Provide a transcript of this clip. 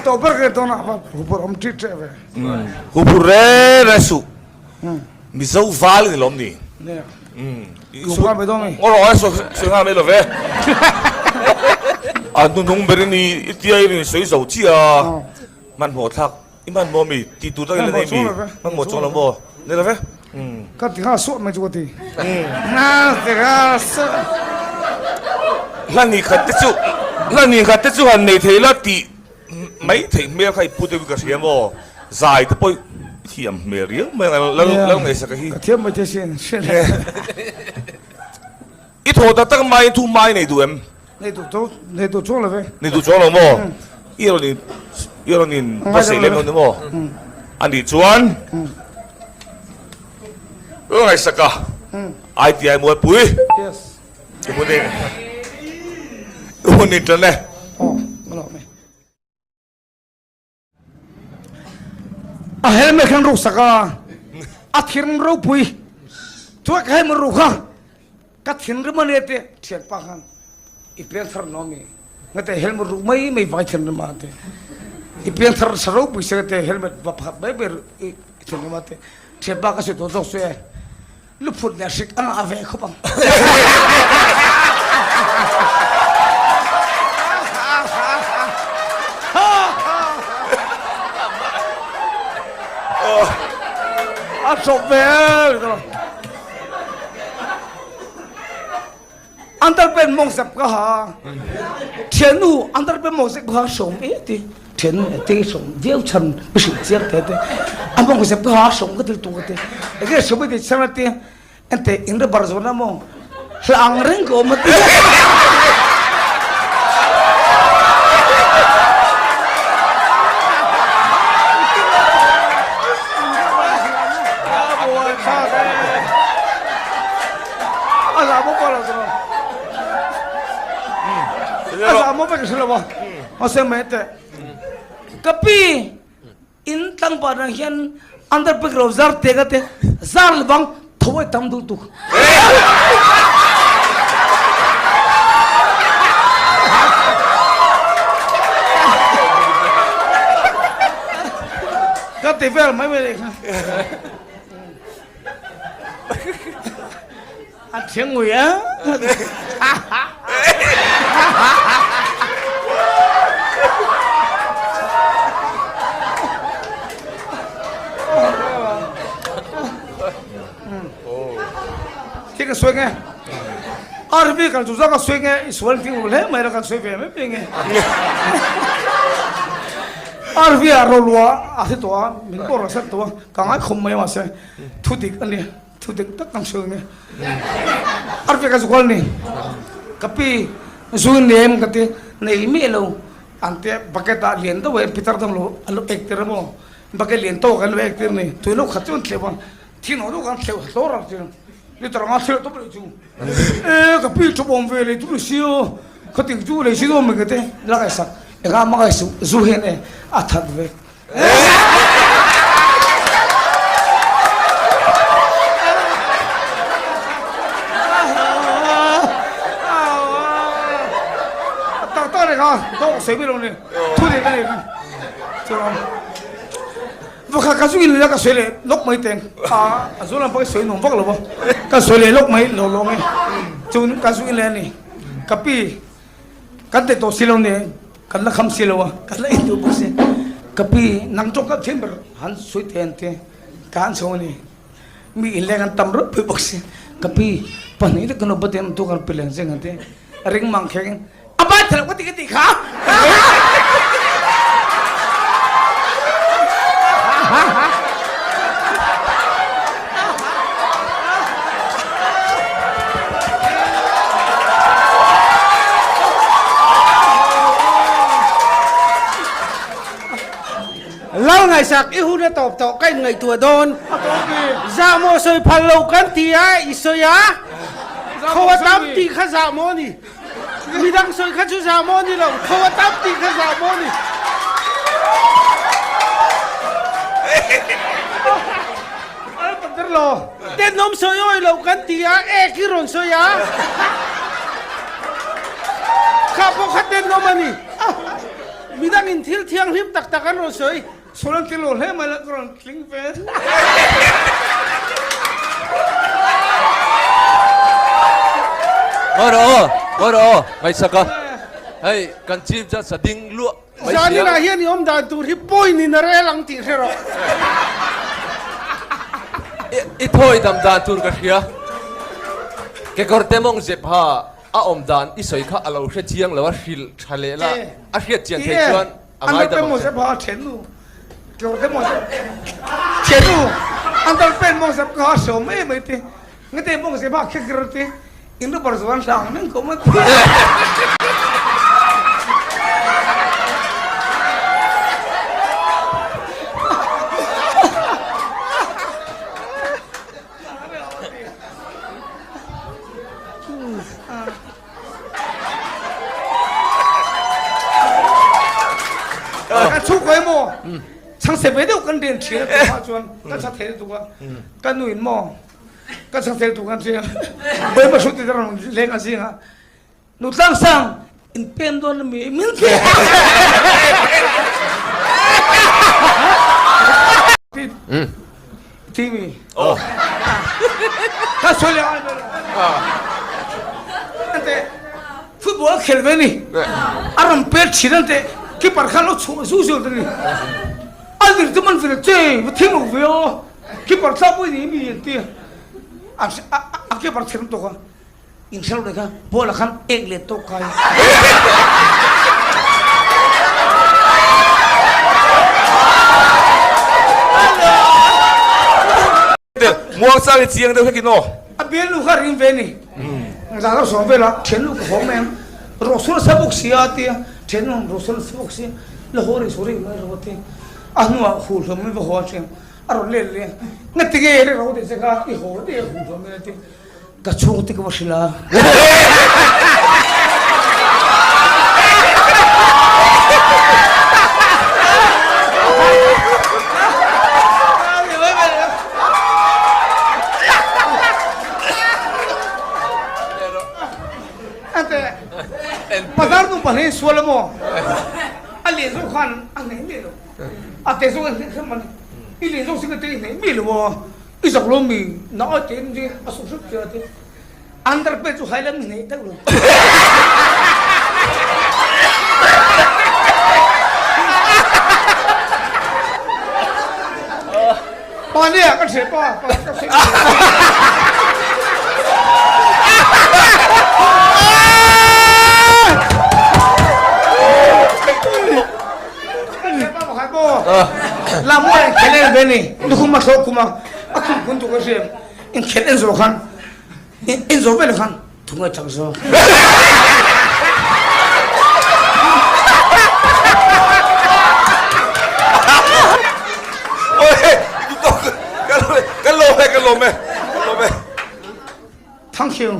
To ber ka dawn a va huphurh awm ṭih ṭeh ve. Huphurh reng reng suh. Mizo val i ni lawm ni? Nia. Sawi nghal mai dawn mi? Ngaw rawh e, sawi nghal mai lo ve. A hnuhnung ber i ni, i tia i rawn sawi zo chiah a. Hmanhmawh thlak i hmanhmawh mi? Tih tur tak i la nei mi? Hmanhmawh chuang lo maw? Ni lo ve. Ka ti nghal suah mai chu ka ti. Ti nghal suah. Hla ni khat te chu, hla ni khat te chu han nei thei la tih mai theih hmel kha i pu deuhin ka hria maw? Zai te pawh i thiam hmel riau mai ang lal lal ngaihsaka hi. Ka thiam mai te sin hre le. I thaw tak tak mai thu mai nei duh em? Nei duh chu nei duh chuang lo ve. Nei duh chuang lo maw? I rawn in i rawn in pasei lem lo ni maw? A nih chuan lal ngaihsaka ITI Mualpui. Yes. I hun in i hun in tan e. Aw, ka lawm e. A helmet khan ruk sak a, a thinrim ropui. Chuan ka helmet ruk kha ka thinrim a nia te thianpa khan i pianthar no mi ngate helmet ruk mai mai vai thinrim a te i pianthar sa ropui se ngate helmet va pakhat mai mai i thinrim a te thianpa ka sawi tawh zawk chu e. Luphut leh hrik a ngah ve khawp ang. A chawp ve Underpant mawng zep ka ha. Thiannu underpant mawng zep ka ha sawm e ti. Thiannu e te sawm viau chhan mi hrilh chiang te te. A mawng zep ka ha sawm ka til tu ka ti. Enge sawm i ti chhan a ti. Ente in ri bar zawn a maw. Hla ang reng ka awm a ti. A za maw pawh lo chu. A za maw vek hre lo a. Mahse mai teh. Ka pi in tlangval rang hian underpick ro zar te ka te zar le bang tho ai tam dul tuk. Ka ti vel mai mai leh kha. A thiang ngui a. Khi ka sawi nge. RV kan chu ka sawi nge i sual ting hle mai ra kan sawi ve mai mai nge. RV a rolua a thi tawh a min pawh rawn set tawh a ka ngai khawm mai mahse thu dik a ni. Thu dik tak kan hrilh ni. Arfi ka zual ni. Ka pi zu nem ka ti nei miah lo. An te bucket ah lian deuh e pitar dang lo an lo ek tir emaw bucket lian tawk an lo ek tir ni. Tui lo khat chu an thleuh a. Thi nawh deuh khan thleuh hlawr a tir. Liter anga thleuh tawp leh chu. E ka pi thu awm ve leh chu ni sio. Khating chu lei si dawn mai ka ti. La ngaihsak engah mah ngaihsuh zu hian e a that vek. Tak tak ni kha dawk sawi mai lo ni thu dik a ni kha chuan vawkhat ka zu in leh ka sawi leh lawk mai teng a a zu lam pawh i sawi nuam vak lo va ka sawi leh lawk mai lo lo mai chuan ka zu in leh a ni ka pi Kan ti tawh si lo nia, kan la kham si lo a, kan la in duh bawk si. Ka pi, nang tawng ka thiam ber han sawi thei an ti, ka han chho a ni. Mi inleng an tam rawih pui bawk si. Ka pi, pahnih lek kan upa te an tu kan pi leng zeng an ti. Ring mang kheng in, a bai thei lo ka ti ka tih kha. Lal ngaihsak i hun a tawp tawh ka inngaihtuah dawn. Zahmawh sawi phal lo kan ti a, i sawi a, tho a tam tih kha zahmawh a ni. Midang sawi kha chu zahmawh a ni lo, tho a tam tih kha zahmawh a ni. Tenawm sawi awi lo kan ti a, ek hi rawn sawi a. Kha pawh kha tenawm a ni. Midangin thil thianghlim tak tak an rawn sawi. Sawi an tling lo hle mai la ka rawn tling ve. Ngawi rawh aw, ngawi rawh aw, ngaihsak a. Hei, kan chief judge a ding luah mai sia. Zaninah hian i awm dan tur hi point in a rel ang tih hre rawh. I thawi dam dan tur ka hria. Kekawrte mawng zep ha a awm dan i sawi kha a lo hre chiang lo a, hrilh tha leh la, a hriat chian theih chuan a ngai dam ang che. Ka chhungkaw emaw chhangchhe ve deuh kan rian thin a tih ah chuan ka chha thei lutuk a, ka nu in maw ka chhang thei lutuk an tia Bawipa hrut ti te rawn leng a zing a, nu tlangsang in pem dawn ami min ti ti mi ka sawi leh ai te football khel ve ni a rawn pet thin an te keeper khan lo chhuah zu zu te ni a vir chu man vir che va thing lo ve aw keeper thlak pawh ni mi an ti a keeper thin tawk a In hrelo leh kha ball ah khan ek let tawk kai. Muang chang i chiang deuh hlek in aw. A bialnu kha ring ve ni. Zan lo sawm vel a thiannu ka haw mai ang. Rawhsur a sa bawk si a tia thiannu rawhsur a sa bawk si la haw rih suh rih mai rawh a ti. A hnuah huh hlawm in va haw a ṭhiang a rawn let leh a ngati nge i ro tih che kha i haw daih a huh hlawm in a ti. Ka chhungte ka va hrilh a. Bazar nu pahnih sual emaw a lian zawk khan a hneh miah lo a te zawk a hneh hrem a ni i lian zawk sin a te i hneh miah lo a. I zak lo mi na a ten ding a suk hrep che a ti. Underpants chu hai lam ni nei deuh lo. Pa nia ka hre pa pa ka hre. Lamua in khel en ve ni lukhum a thlawh khum a a khum khun tuk a hriam in khel en zawh khan en zawh vel khan thung a chak zawk. Kan lawm e kan lawm e kan lawm e. Thank you.